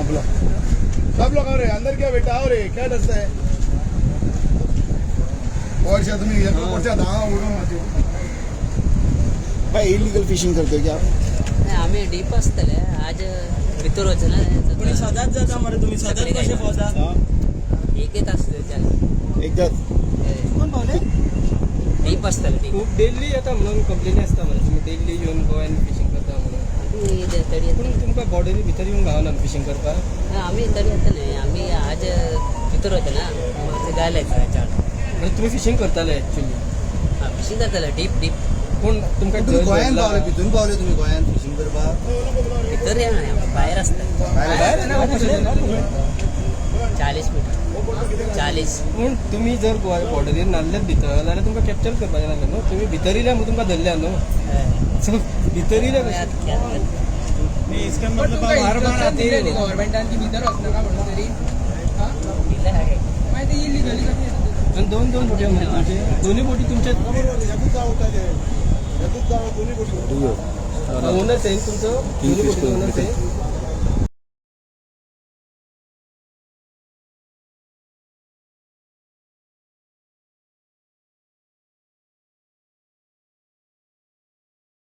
हाँ, बुला। सब लोग आओ रे, अंदर क्या बेटा, आओ रे, क्या डरता है? और तुम्ही पुढच्या दहा उडून माझे। भाई, इलीगल फिशिंग करतोय की आप? नाही, आम्ही डीप आसतले, आज भितर वचना। पण सदांच जाता मरे तुम्ही, सदांच कशे पोहता? एक येत आसतले चाल। एकदा। कोण पावले? डीप आसतले, डीप। खूप डेली येता म्हणून कंप्लेनी आसता मरे, तुमी डेली येवन गोव्यान फिशींग करता म्हणून। आमी तडी येता। पूण तुमकां बॉर्डरी भितर येवंक गावना फिशींग करपाक? आमी तडी येता न्ही, आमी आज भितर वचना, मातशें गायले चाड। म्हणजे तुमी फिशींग करताले एक्चुअली? फिशींग करताले, डीप डीप। पूण तुमकां तुम्ही जज गोव्यान धरला। पावले, भितून पावले तुम्ही गोव्यान फिशिंग करपाक? भितर येना, भायर आसता। 40 मिटर, 40। पूण तुमी जर गोवा बॉर्डरीर नासलेच भितर जाल्यार तुमकां कॅप्चर करपाचें नासलें न्हू? तुमी भितर येयल्या म्हणून तुमकां धरल्या न्हू? सो भितर येयल्या कशें? इसका मतलब आप हर बार आते हो? गव्हर्मेंटान की भितर वचनाका म्हणून तरी मागीर ते इलिगली कशी येता? आनी दोन दोन बोटी मरे तुमचे, दोन्ही बोटी तुमच्या। दोन्ही ओनर सेम तुमचो, दोन्ही बोटी ओनर सेम।